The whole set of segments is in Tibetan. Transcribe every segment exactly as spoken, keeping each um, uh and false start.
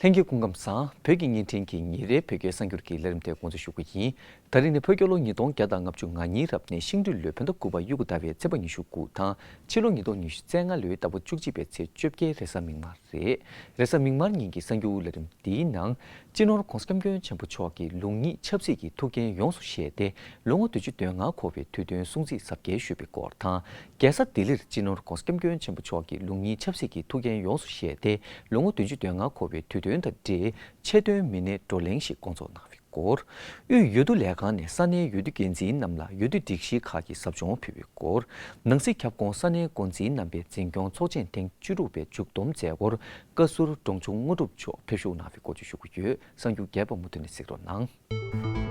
ལྷན་རྒྱས་སྐུ་ཁམས་བཟང་། བོད་ཀྱི་བརྙན་འཕྲིན་གྱི་ཉིན་རེའི་བོད་སྐད་གསར་འགྱུར་གྱི་ལས་རིམ་དེ་འགོ་འཛུགས་ཞུ་གི་ཡིན། ད་རིང་ནི་བོད་རྒྱལ་ལོ་ཉིས་སྟོང་བརྒྱ་དང་ལྔ་བཅུ་ང་གཉིས་རབ་གནས་ཤིང་སྦྲུལ་ལོའི་བོད་ཟླ་དགུ་པ་དབྱར་ཁུག་ཟླ་བའི་ཚེས་པ་ཉི་ཤུ་དགུ་དང་ཕྱི་ལོ་ཉིས་སྟོང་ཉི་ཤུ་རྩ་ལྔ་ལོའི་ཟླ་བ་བཅུ་གཅིག་པའི་ཚེས་བཅོ་བརྒྱད་རེས་གཟའ་མིག་དམར་རེད། རེས་གཟའ་མིག་དམར་ཉིན་གྱི་གསར་འགྱུར་ལས་རིམ་འདིའི་ནང་། སྤྱི་ནོར་༧གོང་ས་༧སྐྱབས་མགོན་ཆེན་པོ་མཆོག་གིས་ལུགས་གཉིས་ཆབ་སྲིད་ཀྱི་ཐུགས་འགན་ཡོངས་སུ་བཞེས་ཏེ། ལོ་ངོ་བདུན་ཅུ་དོན་ལྔ་འཁོར་བའི་དུས་སྟོན་སྲུང་བརྩི་གཟབ་རྒྱས་ཞུས་པའི་སྐོར་དང་། རྒྱལ་ས་ལྡི་ལིར་སྤྱི་ནོར་༧གོང་ས་༧སྐྱབས་མགོན་ཆེན་པོ་མཆོག་གིས་ལུགས་གཉིས་ཆབ་སྲིད་ཀྱི་ཐུགས་འགན་ཡོངས་སུ་བཞེས་ཏེ། ལོ་ངོ་བདུན་ཅུ་དོན་ལྔ་འཁོར་བའི་དུས་སྟོན་དང་འབྲེལ། ཆེད་དོན་མི་སྣའི་བགྲོ་གླེང་ཞིག་བསྐོང་ཚོགས་གནང་བའི་སྐོར། དབུས་འོས་བསྡུ་ལས་ཁང་ནས་ས་གནས་འོས་བསྡུ་འགན་འཛིན་རྣམས་ལ་འོས་བསྡུ་སྒྲིག་གཞིའི་ཁག་གི་ཟབ་སྦྱོང་ཕུལ་བའི་སྐོར། ནང་སྲིད་ཁྱབ་ཁོངས་ས་གནས་འགོ་འཛིན་རྣམ་པའི་འཛིན་སྐྱོང་ཚོགས་ཆེན་ཐེངས་བཅུ་དྲུག་པའི་མཇུག་བསྡོམས་མཛད་སྒོར། བཀའ་ཟུར་འབྲོང་ཆུང་དངོས་གྲུབ་མཆོག་ཕེབས་ཞུགས་གནང་བའི་སྐོར་བཅས་ཞུ་གི་ཡོད། གསར་འགྱུར་རྒྱས་པ་མུ་མཐུད་ནས་གཟིགས་རོགས་གནང་།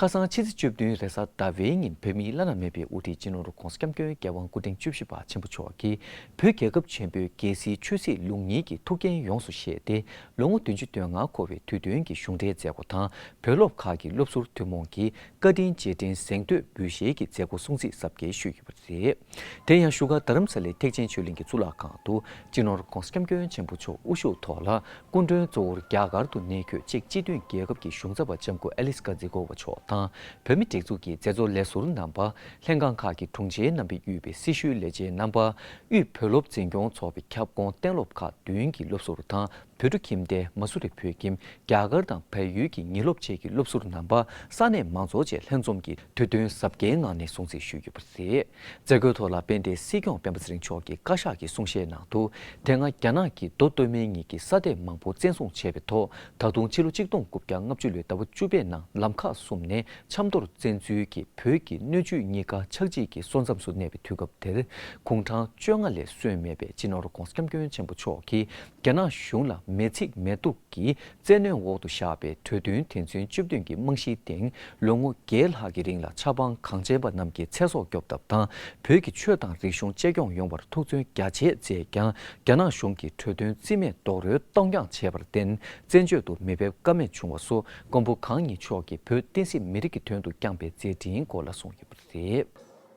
ཁ་སང་ཕྱི་ཚེས་བཅུ་བདུན་རེས་གཟའ་ཟླ་བའི་ཉིན་བོད་མིའི་བླ་ན་མེད་པའི་དབུ་ཁྲིད་སྤྱི་ནོར་༧གོང་ས་༧སྐྱབས་མགོན་རྒྱལ་དབང་སྐུ་ཕྲེང་བཅུ་བཞི་པ་ཆེན་པོ་མཆོག་གིས་བོད་རྒྱལ་ཁབ་ཆེན་པོའི་རྒྱལ་སྲིད་ཆོས་སྲིད་ལུགས་གཉིས་ཀྱི་ཐུགས་འགན་ཡོངས་སུ་བཞེས་ཏེ། ལོ་ངོ་བདུན་ཅུ་དོན་ལྔ་འཁོར་བའི་དུས་སྟོན་གྱི་གཞུང་འབྲེལ་མཛད་སྒོ་དང་། བོད་སློབ་ཁག་གི་སློབ་ཟུར་ཐུན་མོང་གི་བཀའ་དྲིན་རྗེས་དྲན་གཟེངས་བསྟོད་འབུལ་བཞེས་ཀྱི་མཛད་སྒོ་སྲུང་བརྩི་གཟབ་རྒྱས་ཞུས་ཡོད་པ་རེད། དེ་ཡང་བཞུགས་སྒར་རྡ་རམ་ས་ལའི་ཐེག་ཆེན་ཆོས་གླིང་གི་གཙུག་ལག་ཁང་དུ་སྤྱི་ནོར་༧གོང་ས་༧སྐྱབས་མགོན་ཆེན་པོ་མཆོག་དབུ་བཞུགས་ཐོག་ལ། སྐུ་མགྲོན་གཙོ་བོར་རྒྱ་གར་དུ་གནས་འཁོད་ཅེཀ་སྤྱི་མཐུན་རྒྱལ་ཁབ་ཀྱི་གཞུང་ཚབ་པ་ལྕམ་སྐུ་ཨེ་ལིས་ཀ་ཛི་གོ་ཝ་མཆོག་དང་། བོད་མིའི་སྒྲིག་འཛུགས་ཀྱི་མཛད་གཙོ་ལས་ཟུར་རྣམ་པ། ལྷན་ཁང་ཁག་གི་དྲུང་ཆེ་རྣམ་པས་དབུས་པའི་སྲི་ཞུའི་ལས་བྱེད་རྣམ་པ། དབུས་བོད་སློབ་འཛིན་སྐྱོང་ཚོགས་པའི་ཁྱབ་ཁོངས་གཏན་སློབ་ཁག་བདུན་གྱི་སློབ་ཟུར་དང་། བོད་ཕྲུག་ཁྱིམ་སྡེ་མ་སུ་རི་བོད་ཁྱིམ། རྒྱ་གར་དང་བལ་ཡུལ་གྱི་ཉིན་སློབ་བཅས་ཀྱི་སློབ་ཟུར་རྣམ་པ། ས་གནས་མང་ཚོགས་བཅས་ལྷན་འཛོམས་ཀྱིས་དུས་སྟོན་གཟབ་རྒྱས་ངང་ནས་སྲུང་བརྩི་ཞུས་ཡོད་པ་རེད། མཛད་སྒོའི་ཐོག་ལ་དཔལ་ལྡན་སྲིད་སྐྱོང་སྤེན་པ་ཚེ་རིང་མཆོག་གིས་བཀའ་ཤག་གི་གསུང་བཤད་ནང་དུ། དེ་སྔ་རྒྱ་ནག་གིས་མདོ་སྟོད་སྨད་གཉིས་ཀྱི་ས་མཐོ་མང་པོ་བཙན་བཟུང་བྱས་པའི་ཐོག། ད་དུང་ཕྱི་ལོ་གཅིག་སྟོང་དགུ་བརྒྱ་ལྔ་བཅུ་ལོའི་ཟླ་བ་བཅུ་པའི་ནང་ལམ་ཁག་གསུམ་ནས་ཆབ་མདོར་བཙན་འཛུལ་གྱིས་བོད་ཀྱི་སྣོད་བཅུད་གཉིས་ཀ་ཆག་འཇིག་གི་སོ་མཚམས་སུ་གནས་པའི་དུས་སྐབས་དེར། དགུང་གྲངས་བཅོ་ལྔ་ལས་སོན་མེད་པའི་སྤྱི་ནོར་༧གོང་ས་༧སྐྱབས་མགོན་ཆེན་པོ་མཆོག་གིས་རྒྱ་ནག་གཞུང་ལ་མེ་འཚིག་མེ་གཏུག་གི་བཙན་གནོན་འོག་ཏུ་བཞག་པའི་གྲོས་མཐུན་དོན་ཚན་བཅུ་བདུན་གྱི་རྨང་གཞིའི་སྟེང་། ལོ་ངོ་བརྒྱད་ལྷག་གི་རིང་ལ་ཆབ་འབངས་གངས་ཅན་པ་རྣམས་ཀྱི་ཚེ་སྲོག་སྐྱོབ་ཐབས་དང་། བོད་ཀྱི་ཆོས་དང་རིག་གཞུང་གཅེས་སྐྱོང་ཡོང་བར་ཐུགས་བརྩོན་རྒྱ་ཆེ་མཛད་ཀྱང་། རྒྱ་ནག་གཞུང་གིས་གྲོས་མཐུན་རྩིས་མེད་རྡོག་རོལ་གཏོང་རྐྱང་བྱས་པར་བརྟེན། བཙན་བྱོལ་དུ་མི་ཕེབས་ཀ་མེད་བྱུང་བ་སོགས། མགོན་པོ་གང་ཉིད་མཆོག་གིས་བོད་བསྟན་སྲིད་མི་རིགས་ཀྱི་དོན་དུ་བསྐྱངས་པའི་མཛད་འཕྲིན་སྐོར་ལ་གསུངས་ཡོད་པ་རེད།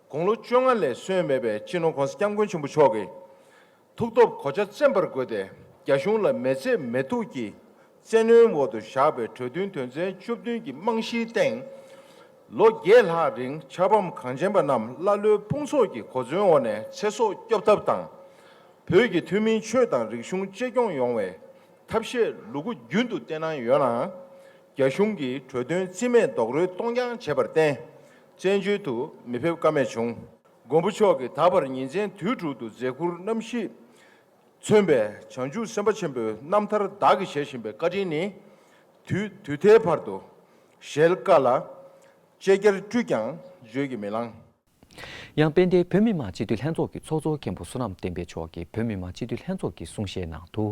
དགུང་ལོ་བཅོ་ལྔ་ལས་སོན་མེད་པའི་སྤྱི་ནོར་༧གོང་ས་༧སྐྱབས་མགོན་ཆེན་པོ་མཆོག་གིས། ཐུགས་སྟོབས་གོ་ཆ་བཙེམ་པར་དགོས་ཏེ། རྒྱ་གཞུང་ལ་མེ་འཚིག་མེ་གཏུག་གི་བཙན་གནོན་འོག་ཏུ་བཞག་པའི་གྲོས་མཐུན་དོན་ཚན་བཅུ་བདུན་གྱི་རྨང་གཞིའི་སྟེང་། ལོ་བརྒྱད་ལྷག་རིང་ཆབ་འབངས་གངས་ཅན་པ་རྣམས་ཀླ་ཀློའི་དཔུང་ཚོགས་ཀྱི་གོ་མཚོན་འོག་ནས་ཚེ་སྲོག་སྐྱོབ་ཐབས་དང་། བོད་ཀྱི་ཐུན་མིན་ཆོས་དང་རིག་གཞུང་གཅེས་སྐྱོང་ཡོང་བའི་ཐབས་ཤེས་ལུ་གུ་རྒྱུན་དུ་བསྟེན་གནང་ཡོད་ནའང་། རྒྱ་གཞུང་གིས་གྲོས་མཐུན་རྩིས་མེད་རྡོག་རོལ་གཏོང་རྐྱང་བྱས་པར་བརྟེན། བཙན་བྱོལ་དུ་མི་ཕེབས་ཀ་མེད་བྱུང་། མགོན་པོ་མཆོག་གིས་ད་བར་ཉིན་མཚན་དུས་དྲུག་ཏུ་མཛད་ཁུར་རྣམ་བཞི་མཚོན་པའི་བྱང་ཆུབ་སེམས་དཔའ་ཆེན་པོའི་རྣམ་ཐར་བདག་གིས་བཞེས་བཞིན་པའི་བཀའ་དྲིན་ནི། དུས་དུས་མཐའི་བར་དུ་ཞལ་དཀར་ལ། ལྕེ་བརྒྱར་སྤྲུལ་ཀྱང་བརྗོད་ཀྱིས་མི་ལང་། ཡང་དཔལ་ལྡན་བོད་མི་མང་སྤྱི་འཐུས་ལྷན་ཚོགས་ཀྱི་ཚོགས་གཙོ་མཁན་པོ་བསོད་ནམས་བསྟན་འཕེལ་མཆོག་གིས་བོད་མི་མང་སྤྱི་འཐུས་ལྷན་ཚོགས་ཀྱི་གསུང་བཤད་ནང་དུ།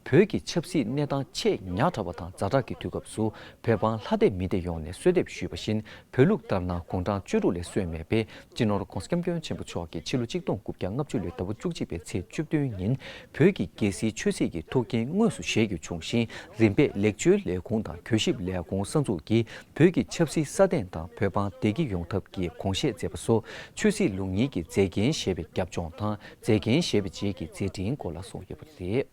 བོད་ཀྱི་ཆབ་སྲིད་གནས་སྟངས་ཆེས་ཉག་ཕྲ་བ་དང་ཛ་དྲག་གི་དུས་སྐབས་སུ། བོད་འབངས་ལྷ་སྡེ་མི་སྡེ་ཡོངས་ནས་གསོལ་འདེབས་ཞུས་པ་བཞིན། བོད་ལུགས་ལྟར་ན་དགུང་གྲངས་བཅུ་དྲུག་ལས་སོན་མེད་པའི་སྤྱི་ནོར་༧གོང་ས་༧སྐྱབས་མགོན་ཆེན་པོ་མཆོག་གིས་ཕྱི་ལོ་གཅིག་སྟོང་དགུ་བརྒྱ་ལྔ་བཅུ་ལོའི་ཟླ་བ་བཅུ་གཅིག་པའི་ཚེས་བཅུ་བདུན་ཉིན་བོད་ཀྱི་རྒྱལ་སྲིད་ཆོས་སྲིད་ཀྱི་ཐུགས་འགན་དངོས་སུ་བཞེས་རྒྱུ་བྱུང་ཞིང་། རིམ་པས་ལེགས་བཅོས་ལས་ཁུངས་དང་གུས་ཞབས་ལས་ཁུངས་གསར་འཛུགས་ཀྱིས་བོད་ཀྱི་ཆབ་སྲིད་སྲ་བརྟན་དང་བོད་འབངས་བདེ་སྐྱིད་ཡོང་ཐབས་ཀྱི་དགོངས་བཞེས་མཛད་པ་སོགས། ཆོས་སྲིད་ལུགས་གཉིས་ཀྱི་མཛད་འགན་བཞེས་པའི་རྒྱབ་ལྗོངས་དང་། མཛད་འགན་བཞེས་པའི་རྗེས་ཀྱི་མཛད་འཕྲིན་སྐོར་ལ་གསུངས་ཡོད་པ་རེད།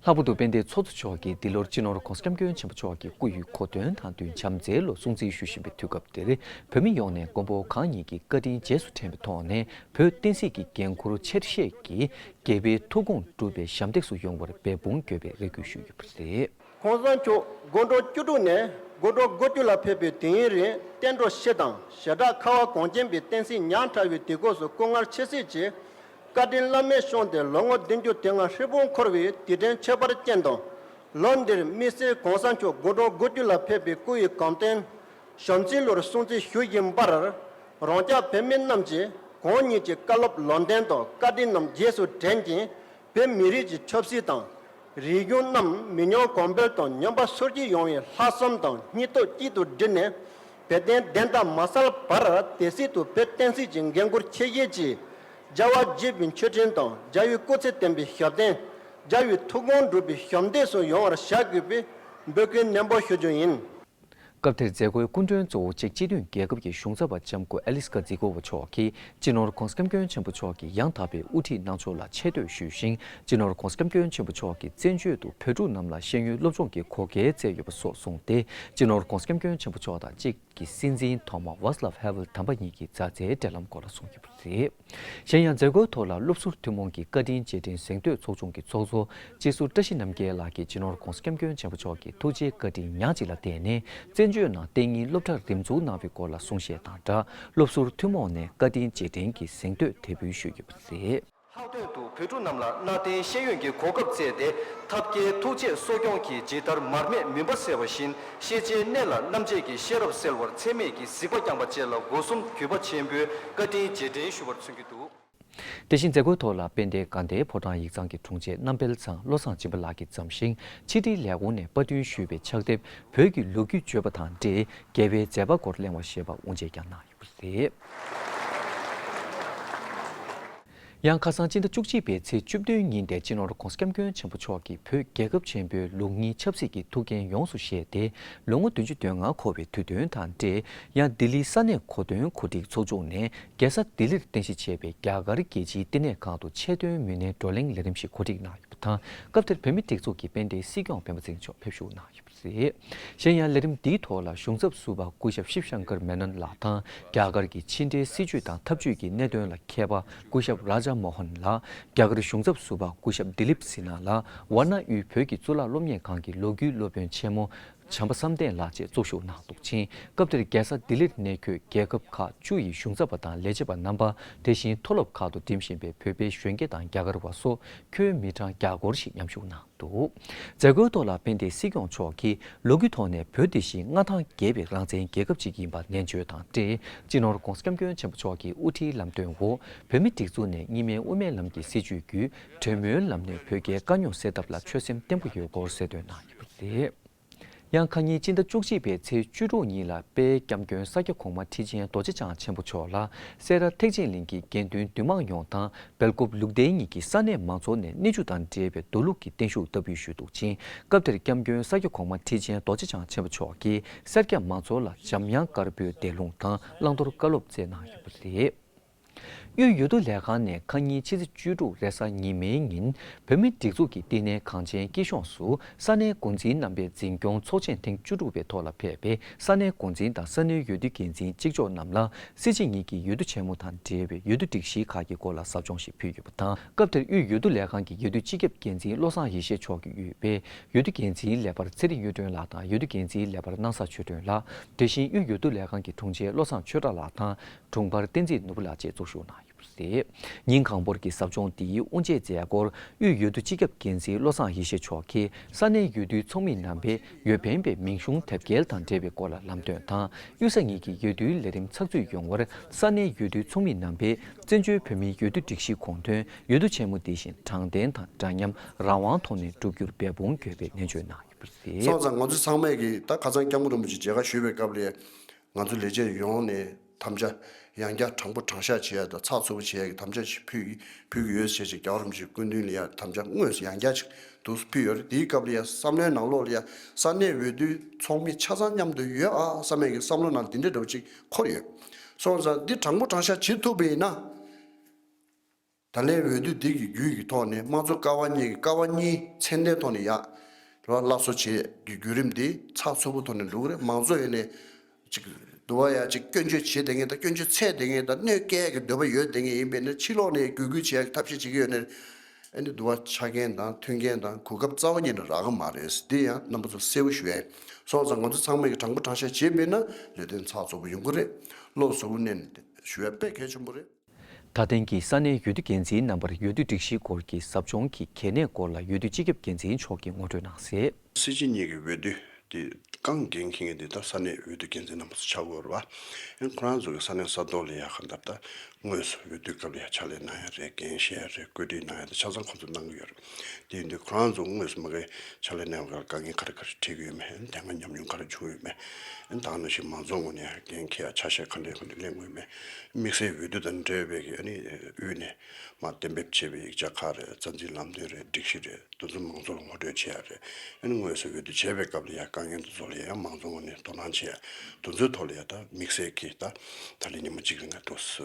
ལྷག་པར་དུ་དཔལ་ལྡན་ཚོགས་གཙོ་མཆོག་གིས་འདི་ལོར་སྤྱི་ནོར་༧གོང་ས་༧སྐྱབས་མགོན་ཆེན་པོ་མཆོག་གི་སྐུ་ཡི་གོ་སྟོན་དང་བསྟུན་བྱམས་བརྩེའི་ལོ་སྲུང་བརྩི་ཞུ་བཞིན་པའི་དུས་སྐབས་འདིར། བོད་མི་ཡོངས་ནས་མགོན་པོ་གང་ཉིད་ཀྱི་བཀའ་དྲིན་རྗེས་སུ་དྲན་པའི་ཐོག་ནས། བོད་བསྟན་སྲིད་ཀྱི་འགན་འཁུར་ཆེ་བཞེས་ཀྱིས་རྒྱལ་པོའི་ཐུགས་དགོངས་འགྲུབ་པའི་ཞབས་འདེགས་སུ་ཡོང་བར་འབད་འབུངས་དགོས་པའི་རེ་སྐུལ་ཞུས་ཡོད་པ་རེད། ༸གོང་ས་མཆོག་དགུང་གྲངས་བཅུ་དྲུག་ནས་དགུང་གྲངས་དགུ་བཅུ་ལ་ཕེབས་པའི་དུས་ཡུན་རིང་བསྟན་འགྲོ་སྤྱི་དང་ཞེ་དྲག་ཁ་བ་གངས་ཅན་པའི་བསྟན་སྲིད་ཉག་ཕྲ་བའི་དུས་སྐབས་སུ་སྐུ་ངལ་ཆེ་སྲིད་ཀྱི་བཀའ་དྲིན་བླ་མེད་བསྐྱངས་ཏེ་ལོ་ངོ་བདུན་ཅུ་དོན་ལྔ་ཧྲིལ་པོ་འཁོར་བའི་དུས་དྲན་ཁྱད་པར་ཅན་དང་། ལོ་འདིར་དམིགས་བསལ་༸གོང་ས་མཆོག་དགུང་གྲངས་དགུ་བཅུ་ལ་ཕེབས་པའི་སྐུ་ཡི་གོ་སྟོན་བྱམས་བརྩེའི་ལོར་སྲུང་བརྩི་ཞུ་བཞིན་པར། རང་ཅག་བོད་མི་རྣམས་ཀྱིས་གང་ཉིད་ཀྱི་བཀའ་སློབ་ལམ་སྟོན་དང་བཀའ་དྲིན་རྣམས་རྗེས་སུ་དྲན་ཅིང་། བོད་མི་རིགས་ཀྱི་ཆབ་སྲིད་དང་། རིག་གཞུང་རྣམས་མི་ཉམས་གོང་འཕེལ་དང་སྙོམས་པར་ཤུགས་ཀྱིས་ཡོང་བའི་ལྷག་བསམ་དང་སྙིང་སྟོབས་གཅིག་ཏུ་བསྒྲིལ་ནས། བོད་དོན་བདེན་མཐའ་མ་གསལ་བར་དེ་སྲིད་དུ་བོད་བསྟན་སྲིད་ཀྱི་འགན་འཁུར་ཆེ་བཞེས་ཀྱིས། རྒྱལ་བ་དགྱེས་པའི་མཆོད་སྤྲིན་དང་རྒྱལ་བའི་སྐུ་ཚེ་བརྟན་པའི་ཞབས་བརྟན། རྒྱལ་བའི་ཐུགས་དགོངས་འགྲུབ་པའི་ཞབས་འདེགས་སུ་ཡོང་བར་བྱ་དགོས་པའི་འབོད་སྐུལ་ནན་པོ་ཞུ་རྒྱུ་ཡིན། སྐབས་དེར་མཛད་སྒོའི་སྐུ་མགྲོན་གཙོ་བོ་གཅིག་སྤྱི་འཐུས་རྒྱལ་ཁབ་ཀྱི་གཞུང་ཚབ་པ་ལྕམ་སྐུ་ཨེ་ལིས་ཀ་ཛི་གོ་ཝ་མཆོག་གིས་སྤྱི་ནོར་༧གོང་ས་༧སྐྱབས་མགོན་ཆེན་པོ་མཆོག་གི་ཡང་དག་པའི་དབུ་ཁྲིད་གནང་ཕྱོགས་ལ་ཆེ་བསྟོད་ཞུས་ཤིང་། སྤྱི་ནོར་༧གོང་ས་༧སྐྱབས་མགོན་ཆེན་པོ་མཆོག་གིས་བཙན་བྱོལ་དུ་བོད་ཕྲུག་རྣམས་ལ་ཤེས་ཡོན་སློབ་སྦྱོང་གི་གོ་སྐལ་བསྩལ་ཡོད་པ་སོགས་གསུངས་ཏེ། སྤྱི་ནོར་༧གོང་ས་༧སྐྱབས་མགོན་ཆེན་པོ་མཆོག་དང་གཅིག་གི་སྲིད་འཛིན་ཐོག་མ་ཝཱ་སི་ལབ་ཧེ་ཝེལ་དམ་པ་ཉིད་ཀྱི་མཛའ་བརྩེའི་འབྲེལ་ལམ་སྐོར་ལ་གསུངས་ཡོད་པ་རེད། གཞན་ཡང་མཛད་སྒོའི་ཐོག་ལ་སློབ་ཟུར་ཐུན་མོང་གི་བཀའ་དྲིན་རྗེས་དྲན་གཟེངས་བསྟོད་ཚོགས་ཆུང་གི་ཚོགས་གཙོ་སྤྱི་ཟུར་བཀྲ་ཤིས་རྣམ་རྒྱལ་ལགས་ཀྱིས་སྤྱི་ནོར་༧གོང་ས་༧སྐྱབས་མགོན་ཆེན་པོ་མཆོག་གི་ཐུགས་རྗེའི་བཀའ་དྲིན་ཉག་གཅིག་ལ་བརྟེན་ནས། བཙན་བྱོལ་ནང་གཏན་ཉིན་སློབ་གྲྭ་རིམ་འཛུགས་གནང་བའི་སྐོར་ལ་གསུང་བཤད་དང་སྦྲགས། སློབ་ཟུར་ཐུན་མོང་ནས་བཀའ་དྲིན་རྗེས་དྲན་གྱི་གཟེངས་བསྟོད་དེ་འབུལ་ཞུས་ཡོད་པ་རེད། ལྷག་དོན་དུ་བོད་ཕྲུག་རྣམས་ལ་གནའ་དེང་ཤེས་ཡོན་གྱི་གོ་སྐབས་བསྩལ་ཏེ། ཐབས་མཁས་ཐུགས་རྗེས་གསོ་སྐྱོང་གིས་ཇི་ལྟར་མར་མེ་མུན་པ་སེལ་བ་བཞིན། ཤེས་བྱའི་གནས་ལ་རྣམ་དཔྱོད་ཀྱི་ཤེས་རབ་གསལ་བར་ཚད་མེད་ཀྱི་གཟིགས་པ་བསྐྱངས་པ་བཅས་ལ་སྒོ་གསུམ་གུས་པ་ཆེན་པོས་བཀའ་དྲིན་རྗེས་དྲན་ཞུ་བར་མཚོན་གྱི་འདུག། དེ་བཞིན་མཛད་སྒོའི་ཐོག་ལ་དཔལ་ལྡན་དགའ་ལྡན་ཕོ་བྲང་ཡིག་ཚང་གི་དྲུང་ཆེ་རྣམ་སྤེལ་ཚང་བློ་བཟང་སྦྱིན་པ་ལགས་ཀྱིས་བརྩམས་ཤིང་། ཕྱི་དྲིལ་ལས་ཁུངས་ནས་པར་སྐྲུན་ཞུས་པའི་ཕྱག་དེབ་བོད་ཀྱི་ལོ་རྒྱུས་བརྗོད་པ་དང་འབྲེལ་རྒྱལ་བའི་མཛད་པ་སྐོར་གླེང་བ་ཞེས་པ་དབུ་འབྱེད་ཀྱང་གནང་ཡོད་པ་རེད། ཡང་ཁ་སང་སྤྱི་ཟླ་བཅུ་གཅིག་པའི་ཚེས་བཅུ་བདུན་ཉིན་ཏེ་སྤྱི་ནོར་༧གོང་ས་༧སྐྱབས་མགོན་ཆེན་པོ་མཆོག་གིས་བོད་རྒྱལ་ཁབ་ཆེན་པོའི་ལུགས་གཉིས་ཆབ་སྲིད་ཀྱི་ཐུགས་འགན་ཡོངས་སུ་བཞེས་ཏེ། ལོ་ངོ་བདུན་ཅུ་དོན་ལྔ་འཁོར་བའི་དུས་སྟོན་དང་འབྲེལ། ཡང་ལྡི་ལིའི་ས་གནས་གོ་སྟོན་གོ་སྒྲིག་ཚོགས་ཆུང་ནས་རྒྱལ་ས་ལྡི་ལིར་རྟེན་གཞི་བྱས་པའི་རྒྱ་གར་རྒྱལ་སྤྱིའི་བསྟི་གནས་ཁང་དུ་ཆེད་དོན་མི་སྣའི་བགྲོ་གླེང་ལས་རིམ་ཞིག་གོ་སྒྲིག་གནང་ཡོད་པ་དང་། སྐབས་དེར་བོད་མིའི་སྒྲིག་འཛུགས་ཀྱི་དཔལ་ལྡན་སྲིད་སྐྱོང་སྤེན་པ་ཚེ་རིང་མཆོག་ཕེབས་བཞུགས་གནང་ཡོད་པ་རེད། གཞན་ཡང་ལས་རིམ་འདིའི་ཐོག་ལ་གཞུང་ཚབ་ཟུར་པ་སྐུ་ཞབས་ཤིབ་ཤང་ཀར་མེ་ནོན་ལགས་དང་། རྒྱ་གར་གྱི་ཕྱི་འབྲེལ་སྲིད་བྱུས་དང་འཐབ་ཇུས་ཀྱི་གནད་དོན་ལ་མཁས་པ་སྐུ་ཞབས་རཱ་ཇཱ་མོ་ཧན་ལགས། རྒྱ་གར་གཞུང་ཚབ་ཟུར་པ་སྐུ་ཞབས་ལྡི་ལིབ་སི་ནྷ་ལགས། ཝཱ་ཎ་ཡུལ་བོད་ཀྱི་གཙུག་ལག་སློབ་གཉེར་ཁང་གི་ལོ་རྒྱུས་སློབ་དཔོན་ཆེན་མོ་བྱམས་པ་བསམ་གཏན་ལགས་བཅས་གཙོ་བཞུགས་གནང་འདུག་ཅིང་། སྐབས་དེར་རྒྱལ་ས་ལྡི་ལིར་གནས་འཁོད་རྒྱལ་ཁབ་ཁག་བཅུ་ཡི་གཞུང་ཚབ་པ་དང་ལས་བྱེད་པ་རྣམ་པ། དེ་བཞིན་མཐོ་སློབ་ཁག་ཏུ་འགྲིམ་བཞིན་པའི་བོད་པའི་གཞོན་སྐྱེས་དང་རྒྱ་གར་བ་སོགས་ཁྱོན་མི་གྲངས་བརྒྱ་སྐོར་ཞིག་མཉམ་ཞུགས་གནང་འདུག། མཛད་སྒོའི་ཐོག་ལ་དཔལ་ལྡན་སྲིད་སྐྱོང་མཆོག་གིས་ལོ་རྒྱུས་ཐོག་ནས་བོད་དེ་བཞིན་མངའ་ཐང་རྒྱས་པའི་རང་བཙན་རྒྱལ་ཁབ་ཅིག་ཡིན་པ་ནན་བརྗོད་དང་འབྲེལ། སྤྱི་ནོར་༧གོང་ས་༧སྐྱབས་མགོན་ཆེན་པོ་མཆོག་གི་དབུ་ཁྲིད་ལམ་སྟོན་འོག་བོད་མིའི་སྒྲིག་འཛུགས་ནས་གཉིས་སྨན་དབུ་མའི་ལམ་གྱི་སྲིད་བྱུས་བརྒྱུད། གྲོས་མོལ་ལམ་ནས་བོད་རྒྱའི་དཀའ་རྙོག་སེལ་ཐབས་ལ་ཆོད་སེམས་བརྟན་པོ་ཡོད་སྐོར་གསལ་སྟོན་གནང་ཡོད་པ་རེད། ཡང་ཁ་ཉིན་སྤྱི་ཟླ་བཅུ་གཅིག་པའི་ཚེས་བཅུ་དྲུག་ཉིན་ལ་དཔལ་སྐྱབས་མགོན་ས་སྐྱ་གོང་མ་ཁྲི་ཆེན་རྡོ་རྗེ་འཆང་ཆེན་པོ་མཆོག་ལ་སེ་ར་ཐེག་ཆེན་གླིང་གི་དགེ་འདུན་འདུས་མང་ཡོངས་དང་སྦེལ་ཀོབ་ལུགས་བདེའི་ཉིད་ཀྱི་ས་གནས་མང་ཚོགས་ནས་གནས་འཇུ་དང་འབྲེལ་བའི་མདོ་ལུགས་ཀྱི་བརྟན་བཞུགས་བསྟར་འབུལ་ཞུས་འདུག་ཅིང་། སྐབས་དེར་སྐྱབས་མགོན་ས་སྐྱ་གོང་མ་ཁྲི་ཆེན་རྡོ་རྗེ་འཆང་ཆེན་པོ་མཆོག་གིས་སེར་སྐྱ་མང་ཚོགས་ལ་འཇམ་དབྱངས་དཀར་པོའི་བཟླས་ལུང་དང་བླང་དོར་བཀའ་སློབ་སྩལ་གནང་ཡོད་པ་རེད། དབུས་འོས་བསྡུ་ལས་ཁང་ནས་ཁ་ཉིན་ཕྱི་ཚེས་བཅུ་དྲུག་རེས་གཟའ་ཉི་མའི་ཉིན་བོད་མིའི་སྒྲིག་འཛུགས་ཀྱི་བསྟི་གནས་གངས་ཅན་སྐྱིད་གཤོངས་སུ་ས་གནས་འགོ་འཛིན་རྣམ་པའི་འཛིན་སྐྱོང་ཚོགས་ཆེན་ཐེངས་བཅུ་དྲུག་པའི་ཐོག་ལ་ཕེབས་པའི་ས་གནས་འགོ་འཛིན་དང་ས་གནས་འོས་བསྡུ་འགན་འཛིན་གཅིག་ལྕོགས་རྣམས་ལ་སྲིད་སྤྱི་གཉིས་ཀྱི་འོས་བསྡུ་ཆེན་མོ་དང་འབྲེལ་བའི་འོས་བསྡུ་སྒྲིག་གཞི་ཁག་གི་སྐོར་ལ་ཟབ་སྦྱོང་ཞིག་ཕུལ་ཡོད་པ་དང་། སྐབས་དེར་དབུས་འོས་བསྡུ་ལས་ཁང་གི་འོས་བསྡུ་སྤྱི་ཁྱབ་འགན་འཛིན་བློ་བཟང་ཡེ་ཤེས་མཆོག་གིས་དབུས་པའི་འོས་བསྡུ་འགན་འཛིན་ལས་འཕར་ཚེ་རིང་གཡུ་སྒྲོན་ལགས་དང་འོས་བསྡུ་འགན་འཛིན་ལས་འཕར་སྣང་ས་ཆོས་སྒྲོན་ལགས། དེ་བཞིན་དབུས་འོས་བསྡུ་ལས་ཁང་གི་དྲུང་ཆེ་བློ་བཟང་ཆོས་གྲགས་ལགས་དང་། དྲུང་འཕར་བསྟན་འཛིན་ནོར་བུ་ལགས་བཅས་གཙོ་བཞུགས་གནང་ཡོད་པ་རེད། ཉིན་གང་པོར་གྱི་ཟབ་སྦྱོང་འདིའི་དབུ་འབྱེད་མཛད་སྒོར་དབུས་འོས་བསྡུ་སྤྱི་ཁྱབ་འགན་འཛིན་བློ་བཟང་ཡེ་ཤེས་མཆོག་གིས་ས་གནས་འོས་བསྡུའི་ཚོགས་མི་རྣམ་པས་འོས་འཕེན་པའི་མིང་གཞུང་དེབ་སྐྱེལ་དང་འབྲེལ་བའི་སྐོར་ལ་ལམ་སྟོན་དང་། དབུས་ས་གཉིས་ཀྱི་འོས་བསྡུའི་ལས་རིམ་ཚགས་ཚུད་ཡོང་བར་ས་གནས་འོས་བསྡུའི་ཚོགས་མི་རྣམ་པས་བཙན་བྱོལ་བོད་མིའི་འོས་བསྡུ་སྒྲིག་གཞིའི་དགོངས་དོན་འོས་བསྡུ་ཆེན་མོ་འདི་བཞིན་དྲང་བདེན་དང་འདྲ་མཉམ་རང་དབང་ཐོག་ནས་བསྒྲུབ་རྒྱུར་འབད་འབུངས་དགོས་པའི་ནན་བརྗོད་གནང་ཡོད་པ་རེད། སོང་ཙང་ང་ཚོ་ཚང་མས་ཀྱིས་ད་ཁ་སང་སྐྱབས་མགོན་རིན་པོ་ཆེ་མཇལ་ཁ་ཞུས་པའི་སྐབས་ལ། ང་ཚོ་ལས་བྱེད་ཡོངས་ནས་དམ་བཅའ་ཡང་བསྐྱར་དྲང་པོ་དྲང་བཞག་བྱེད་ཡ་དང་ཚགས་ཚུད་པོ་བྱེད་ཡ་གི་དམ་བཅའ་ཞིག་ཕུལ་གི་ཕུལ་གི་ཡོད་ཟེར་བྱས་རྒྱལ་བ་རིན་པོ་ཆེའི་སྐུ་མདུན་ལ་ཡ་དམ་བཅའ་དངོས་སུ་ཡང་བསྐྱར་ཅིག་འདུག་ཕུལ་ཡོད་རེད། དེའི་སྐབས་ལ་ཡ་བསམ་བློའི་ནང་ལོགས་ལ་ཡ་ས་གནས་འོས་བསྡུའི་ཚོགས་མི་ཆ་ཚང་མཉམ་དུ་ཡོད་ཨ་བསམ་ཡ་གི་བསམ་བློ་ནང་འདི་འདྲ་འདྲ་བོ་ཅིག་འཁོར་ཡོད། སོང་ཙང་འདི་དྲང་པོ་དྲང་བཞག་བྱེད་ཐུབ་པ་ཡིན་ན། ད་ལན་འོས་བསྡུ་འདི་གི་བརྒྱུད་ཀྱི་ཐོག་ནས་དམངས་གཙོ་ཀ་བ་གཉིས་ཀྱི་ཀ་བ་གཉིས་ཚད་ལྡན་ཐོག་ནས་ཡག་ར་སླར་གསོ་བྱེད་ཀྱི་བརྒྱུད་རིམ་འདི་ཚགས་ཚུད་པོ་ཐོག་ནས་འགྲོ་གི་རེད། མང་གཙོ་ཡིན་ནས་ཅིག་འདུལ་བ་ཡ་ཅིག་སྐྱོན་བརྗོད་བྱེད་བསྡད་མཁན་དང་སྐྱོན་བརྗོད་འཚོལ་བསྡད་མཁན་དང་གནོད་སྐྱེལ་གྱི་འདོད་པ་ཡོད་བསྡད་མཁན་ཡིན་པས་ན་ཕྱི་ལོགས་ནས་གུས་བཀུར་བྱེད་ཡག་གི་ཐབས་ཤེས་བྱེད་ཀྱི་ཡོད་ནས་ཨ་ནི་འདུལ་བ་ཆ་རྐྱེན་དང་མཐུན་རྐྱེན་དང་གོ་སྐབས་རྩ་བ་ཉིད་ནས་རག་གི་མ་རེད། འདི་ཡང་རྣམ་པ་ཚོ་གསལ་པོ་ཞུ་ཡ་ཡིན། སོང་ཙང་ང་ཚོ་ཚང་མས་ཀྱི་དྲང་པོ་དྲང་བཞག་བྱེད་པས་ན་ལས་དོན་ཚགས་ཚུད་པོ་ཡོང་གི་རེད། བློ་གཟུ་བོ་གནས་ནས་ཞུ་ཡ་དཔེ་གལ་ཆེན་པོ་རེད། ད་ཐེངས་ཀྱི་ས་གནས་འོས་བསྡུ་འགན་འཛིན་རྣམ་པར་འོས་བསྡུ་སྒྲིག་གཞིའི་སྐོར་གྱི་ཟབ་སྦྱོང་གི་གལ་གནད་སྐོར་ལ་འོས་བསྡུ་སྤྱི་ཁྱབ་འགན་འཛིན་མཆོག་གིས་ངོ་སྤྲོད་གནང་གསལ། སྲིད་སྤྱི་གཉིས་ཀྱི་འོས་བསྡུ་དེ་རྐང་འགན་འཁྱེར་མཁན་དེ་ད་ས་གནས་འོས་བསྡུ་འགན་འཛིན་རྣམ་པ་ཚོ་ཆགས་ཀྱི་ཡོད་རེད་བ། ཡང་ཁོ་རང་ཚོ་གི་ས་གནས་ས་ཐོག་ལ་ཡ་ག་འདྲ་ད་ དངོས་སུ་འོས་བསྡུའི་སྐབས་ལ་ཡང་ཕྱག་ལས་གནང་ཡ་རེད། འགན་བཞེས་ཡ་རེད། བཀོད་སྒྲིག་གནང་ཡ་རེད། ཆ་ཚང་ཁོ་ཚོས་གནང་གི་ཡོད་རེད། དེ་ཡིན་དུས་ཁོ་རང་ཚོ་དངོས་སུ་མ་གི་ཕྱག་ལས་གནང་བའི་སྐབས་ལ་དཀའ་ངལ་ག་རེ་ག་རེ་འཕྲད་ཀྱི་ཡོད་མེད། དེ་སྔ་ཉམས་མྱོང་ག་རེ་བྱུང་ཡོད་མེད། ད་ག་ནང་བཞིན་མང་ཚོགས་ངོས་ནས་འགན་འཁྱེར་ཡ་ཆ་ཤས་ག་འདྲ་ག་འདྲ་ལེན་དགོས་ཡོད་མེད། དམིགས་བསལ་འོས་བསྡུ་དང་འབྲེལ་བའི་གི་ཨ་ནི་དབུས་ནས་མར་གཏན་འབེབས་བྱས་པའི་ཡིག་ཆ་ཁག་རེད། རྩ་འཛིན་ལམ་སྟོན་རེད། སྒྲིག་གཞི་རེད། དེ་ཚོ་མང་ཚོགས་ལ་ངོ་སྤྲོད་བྱེད་ཡ་རེད། ཨ་ནི་དངོས་སུ་འོས་བསྡུ་བྱེད་པའི་སྐབས་ལ་ཡང་དཀའ་ངལ་དེ་ཚོ་ལ་ཡང་མང་ཚོགས་ངོས་ནས་དོ་སྣང་བྱེད་ཡ། དེ་ཚོའི་ཐོག་ལ་ཡང་ད་དམིགས་བསལ་གྱིས་ད་ད་ལན་ཉི་མ་གཅིག་རིང་ལ་འདུག་སེ་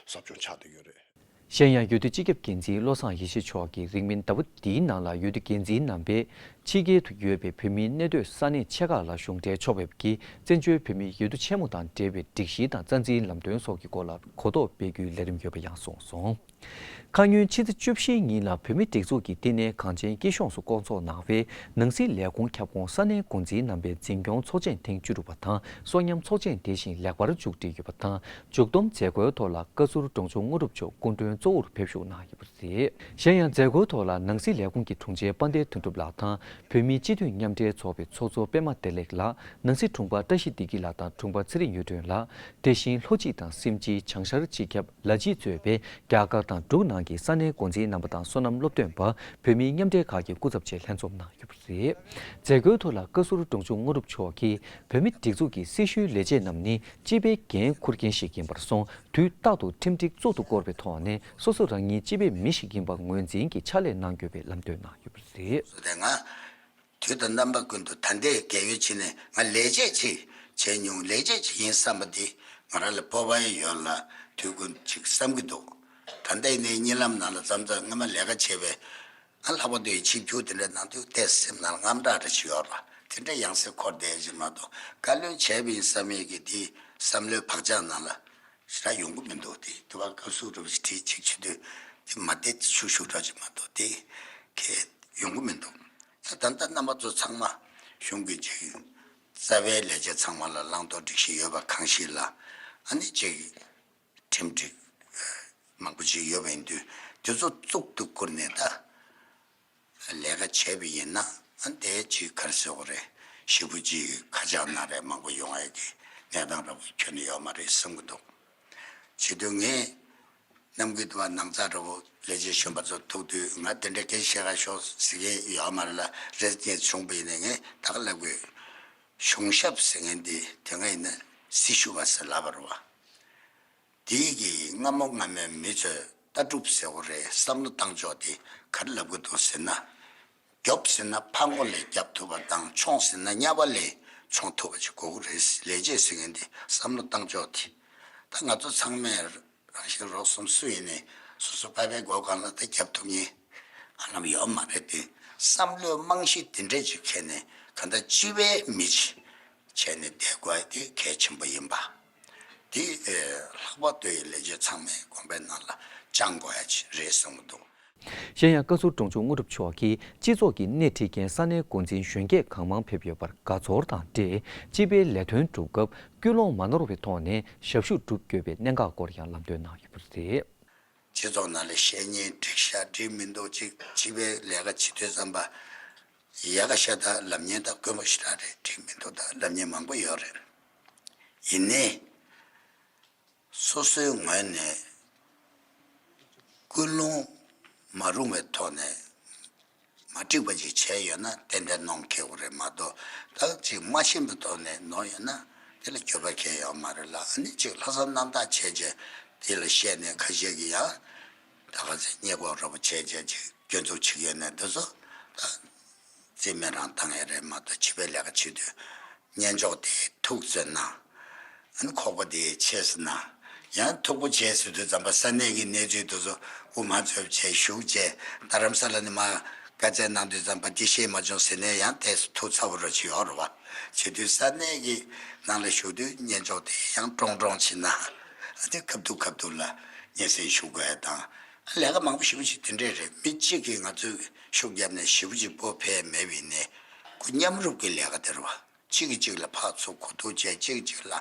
ཟབ་སྦྱོང་ཆགས་བསྡད་ཡོད་རེད། གཞན་ཡང་འོས་བསྡུ་སྤྱི་ཁྱབ་འགན་འཛིན་བློ་བཟང་ཡེ་ཤེས་མཆོག་གིས་རིང་མིན་ཟླ་བ་འདིའི་ནང་ལ་འོས་བསྡུ་འགན་འཛིན་རྣམ་པས་ཕྱི་རྒྱལ་དུ་ཡོད་པའི་བོད་མིའི་གནས་སྡོད་ས་གནས་ཆེ་ཁག་ལ་གཞུང་འབྲེལ་ཕྱོགས་ཕེབས་ཀྱིས་བཙན་བྱོལ་བོད་མིའི་འོས་བསྡུ་ཆེན་མོ་དང་འབྲེལ་བའི་སྒྲིག་གཞི་དང་རྩ་འཛིན་ལམ་སྟོན་སོགས་ཀྱི་སྐོར་ལ་གོ་རྟོགས་སྤེལ་རྒྱུའི་ལས་རིམ་ཡོད་པ་ཡང་གསུངས་སོང་། ཁ་སྔོན་ཕྱི་ཚེས་བཅུ་བཞིའི་ཉིན་ལ་བོད་མིའི་སྒྲིག་འཛུགས་ཀྱི་བསྟི་གནས་གངས་ཅན་སྐྱིད་གཤོངས་སུ་བསྐོང་ཚོགས་གནང་བའི་ནང་སྲིད་ལས་ཁུངས་ཁྱབ་ཁོངས་ས་གནས་འགོ་འཛིན་རྣམ་པའི་འཛིན་སྐྱོང་ཚོགས་ཆེན་ཐེངས་བཅུ་དྲུག་པ་དང་སྲོལ་ཉམས་ཚོགས་ཆེན་དེ་བཞིན་ལེགས་པར་མཇུག་སྒྲིལ་ཡོད་པ་དང་། མཇུག་བསྡོམས་མཛད་སྒོའི་ཐོག་ལ་བཀའ་ཟུར་འབྲོང་ཆུང་དངོས་གྲུབ་མཆོག་སྐུ་མགྲོན་གཙོ་བོར་ཕེབས་ཞུགས་གནང་ཡོད་པ་རེད། གཞན་ཡང་མཛད་སྒོའི་ཐོག་ལ་ནང་སྲིད་ལས་ཁུངས་ཀྱི་དྲུང་ཆེ་དཔལ་ལྡན་དོན་གྲུབ་ལགས་དང་བོད་མིའི་སྤྱི་འཐུས་མཉམ་འབྲེལ་ཚོགས་པའི་ཚོགས་གཙོ་པད་མ་བདེ་ལེགས་ལགས། ནང་སྲིད་དྲུང་འཕར་བཀྲ་ཤིས་བདེ་སྐྱིད་ལགས་དང་དྲུང་འཕར་ཚེ་རིང་གཡུ་སྒྲོན་ལགས། དེ་བཞིན་ལྷོ་སྤྱི་དང་སེམས་སྤྱི་བྱང་ཤར་སྤྱི་ཁྱབ་ལ་སྤྱི་གཙོས་པའི་རྒྱ་གར་དང་འབྲུག་ནང་གི་ས་གནས་འགོ་འཛིན་རྣམ་པ་དང་སོ་ནམ་སློབ་སྟོན་པ་བོད་མིའི་མཉམ་འབྲེལ་ཁག་གི་སྐུ་ཚབ་བཅས་ལྷན་འཛོམས་གནང་ཡོད་པ་རེད། མཛད་སྒོའི་ཐོག་ལ་བཀའ་ཟུར་འབྲོང་ཆུང་དངོས་གྲུབ་མཆོག་གིས་བོད་མི་སྒྲིག་འཛུགས་ཀྱི་སྲི་ཞུའི་ལས་བྱེད་རྣམས་ནི་སྤྱི་པའི་འགན་འཁུར་མཁན་ཞིག་ཡིན་པར་སོང་དུས་རྟག་ཏུ་ཁྲིམས་སྒྲིག་གཙུག་ཏུ་བསྐོར་བའི་ཐོག་ནས་སོ་སོ་རང་ཉིད་སྤྱི་པའི་མི་ཞིག་ཡིན་པ་ངོས་འཛིན་གྱིས་ཕྱག་ལས་གནང་དགོས་པའི་ལམ་སྟོན་གནང་ཡོད་པ་རེད། དེ་ང་དུས་དང་རྣམ་པ་ཀུན་ཏུ་ད་ལྟའི་རྒས་ཡོལ་ཕྱིན་ནས་ང་ལས་བྱེད་ཅིག་བྱས་མྱོང་། ལས་བྱེད་ཅིག་ཡིན་བསམ་པ་འདི་ང་རང་ལ་སྤོབས་པ་ཡང་ཡོད་ལ་དུས་ཀུན་ཅིག་བསམ་གྱི་འདུག་ད་ལྟའི་ནས་གཉིད་ལམ་ནང་ལ་མཚམས་མཚམས་སྔ་མ་ལས་ཀ་བྱས་པའི་ང་ལྷག་པར་དུ་ཡི་ཆིབས་བསྒྱུར་དེ་འདྲ་གནང་དུས་ཏོག་ཙམ་སེམས་ནང་ལ་དངངས་སྐྲག་འདྲ་ཞིག་ཡོད་ར། དེ་འདྲ་ཡང་སེ་འཁོར་བསྡད་ཅིག་མ་གཏོགས་བཀའ་བློན་བྱས་པ་ཡིན་བསམ་ཡས་ཀྱི་དེ་བསམ་བློའི་བག་ཆགས་ནང་ལ་ཞེ་དྲག་ཡོང་གི་མི་འདུག་དེ་དེ་བ་བཀའ་ཟུར་རུ་ཞིག་དྲིས་ཅིག་བྱེད་དུས་དེ་མ་བདེ་ཤུགས་ཤུགས་འདྲ་ཅིག་མ་གཏོགས་དེ་གས་ཡོང་གི་མི་འདུག་ད་ད་ལྟ་རྣམ་པ་ཚོ་ཚང་མ་གཞུང་གི་ཅིག་རྩ་བའི་ལས་བྱེད་ཚང་མ་ལ་བླང་དོར་སྒྲིག་གཞི་ཡོད་པ་གང་ཞིག་ལ་ཨ་ནི་ཅིག་ཁྲིམས་སྒྲིག་མང་པོ་ཅིག་ཡོད་པ་ཡིན་དུས་དེ་ཚོ་གཙུག་ཏུ་བཀུར་ནས་ད་ལས་ཀ་བྱས་པ་ཡིན་ན་ཨ་དེ་ཅིག་ག་རེ་ཟེར་དགོས་རེད། ཞེ་པོ་ཅིག་ཁ་ཆག་ན་རེ་མང་པོ་ཡོང་ཡས་ཀྱི་གནས་སྟངས་འདྲ་པོ་ཁྱོན་ནས་ཡོད་མ་རེད་བསམ་གྱི་འདུག་བྱེད་དུས་ངས་ནམ་རྒྱུན་དུ་བ་ནང་ཚགས་འདྲ་པོ་ལས་བྱེད་གཞོན་པ་ཚོ་ཐུག་དུས་ང་དེ་འདྲ་སྐད་ཆ་བཤད་ག་ཤོག་ཟེར་མཁན་ཡོད་མ་རེད་ལ། རེས་ངས་བྱུང་པ་ཡིན་ན་ངས་ད་ག་ལབ་དགོས། གཞུང་ཞབས་ཟེར་མཁན་འདི་དེ་སྔ་ཡིན་ན་སྲི་ཞུ་བ་ཟེར་ལབ་པ་རེད་བ། དེ་གི་སྔ་མོ་སྔ་མའི་མི་ཚོས་ལྟ་གྲུབ་ཟེར་བ་རེད། བསམ་བློ་བཏང་ཕྱོགས་དེ་ག་རེ་ལབ་གི་འདུག་ཟེར་ན། རྒྱོབ་ཟེར་ན་ཕར་མགོ་ལས་རྒྱབ་ཐུབ་པ་དང་མཆོང་ཟེར་ན་གཉའ་པ་ལས་མཆོང་ཐུབ་པ་ཅིག་དགོས་ཀྱི་རེད། ལས་བྱེད་ཟེར་མཁན་དེ་བསམ་བློ་བཏང་ཕྱོགས་དེ། ད་ང་ཚོ་ཚང་མས་རང་བཞིན་རོགས་གསུམ་སུ་ཡིན་ནའི་སོ་སོ་ཕ་བའི་མགོ་སྒང་ལ་ད་རྒྱབ་ཐུབ་མཁན་ཧ་ལམ་ཡོད་མ་རེད་དེ། བསམ་བློའི་རྨང་གཞི་དེ་འདྲས་ཅིག་འཁྱེར་ནས་གང་ལྟར་སྤྱི་པའི་མི་ཅིག་བྱས་ནས་བསྡད་དགོས་དེ་གལ་ཆེན་པོ་ཡིན་པ། དེ་ལྷག་པར་དུ་ལས་བྱེད་ཚང་མའི་དགོངས་པའི་ནང་ལ་བཅངས་དགོས་ཡ་ཅིག་རེད་བསམ་གྱི་འདུག་གཞན་ཡང་བཀའ་ཟུར་འབྲོང་ཆུང་དངོས་གྲུབ་མཆོག་གིས་སྤྱི་ཚོགས་ཀྱི་སྣེ་ཁྲིད་མཁན་ས་གནས་འགོ་འཛིན་གཞོན་སྐྱེས་གང་མང་ཕེབས་ཡོད་པར་དགའ་ཚོར་དང་འབྲེལ་སྤྱི་པའི་ལས་དོན་སྒྲུབ་སྐབས་སྐུལ་སློང་མ་ནོར་བའི་ཐོག་ནས་ཞབས་ཞུ་སྒྲུབ་དགོས་པའི་གནད་འགག་སྐོར་ཡང་ལམ་སྟོན་གནང་ཡོད་པ་རེད། སྤྱི་ཚོགས་ནང་ལ་བཤད་ཉན་འགྲིག་ཤག་འགྲིག་མི་འདུག་ཅིག་སྤྱི་པའི་ལས་ཀ་བྱེད་དུས་ཙམ་པ་ཡག་ག་ཤ་ད་ལབ་ཉན་ད་དཀོན་པོ་ཞེ་དྲག་རེད། འགྲིག་མི་འདུག་ད་ལབ་ཉན་མང་པོ་ཡོད་རེད། ཡིན་ནའི། སོ་སོའི་ངོས་ནས་ཀུན་སློང་མ་རུང་བའི་ཐོག་ནས་མ་འགྲིག་པ་ཅིག་བྱས་ཡོད་ན་ཏན་ཏན་གནོང་ཁེལ་དགོས་རེད་མ་གཏོགས། ད་ཅིག་མ་ཤེས་པའི་ཐོག་ནས་ནོར་ཡོད་ན་དེ་ལ་འགྱོད་པ་གང་ཡང་ཡོད་མ་རེད་ལ། ཨ་ནི་ཅིག་ལྷག་བསམ་རྣམ་དག་བྱས་བྱས་དེ་ལ་བཤད་ནས་ཁ་ཤས་ཀྱིས་ཡང་ད་ག་ཚོད་བསྙད་འགོག་འདྲ་པོ་བྱས་བྱས་ཅིག་སྐྱོན་འཛུགས་བྱེད་ཀྱི་ཡོད་ན་དེ་ཚོ་ད། རྩིས་མེད་རང་བཏང་ཡ་རེད་མ་གཏོགས་བྱིས་པའི་ལས་ཀ་བྱེད་དུས་སྙན་ཅོག་དེ་ཐུག་ཟེར་ན། ཨ་ནི་ཁོག་པ་དེ་ཆད་ཟེར་ན། ཡང་མཐུག་པོ་བྱས་ཟེར་དུས་ཙམ་པ་ས་གནས་ཀྱི་གནས་ཚུལ་དེ་ཚོ་དབུ་མ་ཚོས་བྱས་ཞུགས་བྱས་རྡ་རམ་ས་ལ་ནས་མར་བཀའ་སྩལ་གནང་དུས་ཙམ་པ་འདི་ཤེས་མ་བྱུང་ཟེར་ནས་ཡང་ཏོག་ཙམ་ཐུག་ཚ་པོ་འདྲ་ཅིག་ཡོད་རེད་བ། བྱེད་དུས་ས་གནས་ཀྱི་ནང་ལ་བཞུགས་དུས་སྙན་ཅོག་དེ་ཡང་ཀྲོང་ཀྲོང་བྱེད་ན། ཨ་དེ་ཁ་ཐུག་ཁ་ཐུག་ལ་སྙན་སེང་ཞུ་དགོས་ཡ་དང་། ལས་ཀ་མང་པོ་ཞེ་པོ་ཅིག་དེ་འདྲས་རེད། མི་གཅིག་གིས་ང་ཚོས་ཤུགས་བརྒྱབ་ནས་ཞེ་པོ་ཅིག་སྤོ་ཕེབས་མེད་པ་ཡིན་ནའི་ཁོ་མཉམ་རུབ་ཀྱི་ལས་ཀ་དེ་རེད་བ། གཅིག་གིས་གཅིག་ལ་ཕར་ཚུར་གོ་བསྡུར་བྱས་གཅིག་གིས་གཅིག་ལ་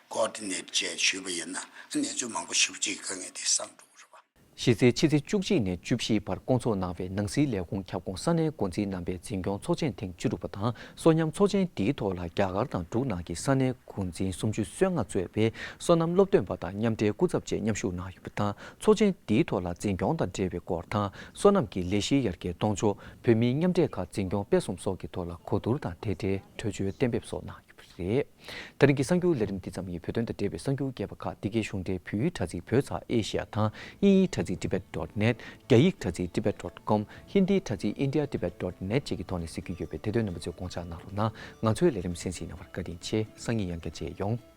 ཀོ་ཌི་ནེཊ་བྱས་ཞུས་པ་ཡིན་ན་གནས་ཚུལ་མང་པོ་ཞེ་པོ་ཅིག་གི་དཀའ་ངལ་དེ་སངས་འགྲོ་གི་རེད་བ། གཞི་རྩའི་ཕྱི་ཚེས་བཅུ་གཅིག་ནས་བཅུ་བཞི་བར་བསྐོང་ཚོགས་གནང་བའི་ནང་སྲིད་ལས་ཁུངས་ཁྱབ་ཁོངས་ས་གནས་འགོ་འཛིན་རྣམ་པའི་འཛིན་སྐྱོང་ཚོགས་ཆེན་ཐེངས་བཅུ་དྲུག་པ་དང་། སོ་མཉམ་ཚོགས་ཆེན་འདིའི་ཐོག་ལ་རྒྱ་གར་དང་འབྲུག་ནང་གི་ས་གནས་འགོ་འཛིན་སུམ་ཅུ་སོ་ལྔ་གཙོས་པའི་སོ་ནམ་སློབ་སྟོན་པ་དང་མཉམ་འབྲེལ་སྐུ་ཚབ་བཅས་མཉམ་ཞུགས་གནང་ཡོད་པ་དང་། ཚོགས་ཆེན་འདིའི་ཐོག་ལ་འཛིན་སྐྱོང་དང་འབྲེལ་བའི་སྐོར་དང་། སོ་ནམ་གྱི་ལས་གཞིའི་ཡར་རྒྱས་གཏོང་ཕྱོགས། བོད་མིའི་མཉམ་འབྲེལ་ཁག་འཛིན་སྐྱོང་སྤེལ་གསུམ་སོགས་ཀྱི་ཐོག་ལ་གོ་བསྡུར་དང་དེ་འབྲེལ་གྲོས་ཆོད་གཏན་འབེབས་སོགས་གནང་ཡོད་པ་རེད། ད་རིང་གི་གསར་འགྱུར་ལས་རིམ་འདི་ཙམ་ཡིན། བོད་དོན་དང་འབྲེལ་བའི་གསར་འགྱུར་རྒྱས་པ་ཁག་འདི་གའི་གཞུང་འབྲེལ་བོད་ཡིག་དྲ་ཚིགས་བོད་ཚགས་ཨེ་ཤི་ཡ་དང་། དབྱིན་ཡིག་དྲ་ཚིགས་tibet dot net། རྒྱ་ཡིག་དྲ་ཚིགས་tibet dot com། ཧིན་དིའི་དྲ་ཚིགས india tibet dot net བཅས་ཀྱི་ཐོག་ནས་གཟིགས་རྒྱུ་ཡོད་པས། དེ་དོན་རྣམ་པ་ཚོས་དགོངས་འཇགས་གནང་རོགས་གནང་། ང་ཚོའི་ལས་རིམ་གསན་གཟིགས་གནང་བར་བཀའ་དྲིན་ཆེ། སང་ཉིན་ཡང་བསྐྱར་མཇལ་ཡོང་།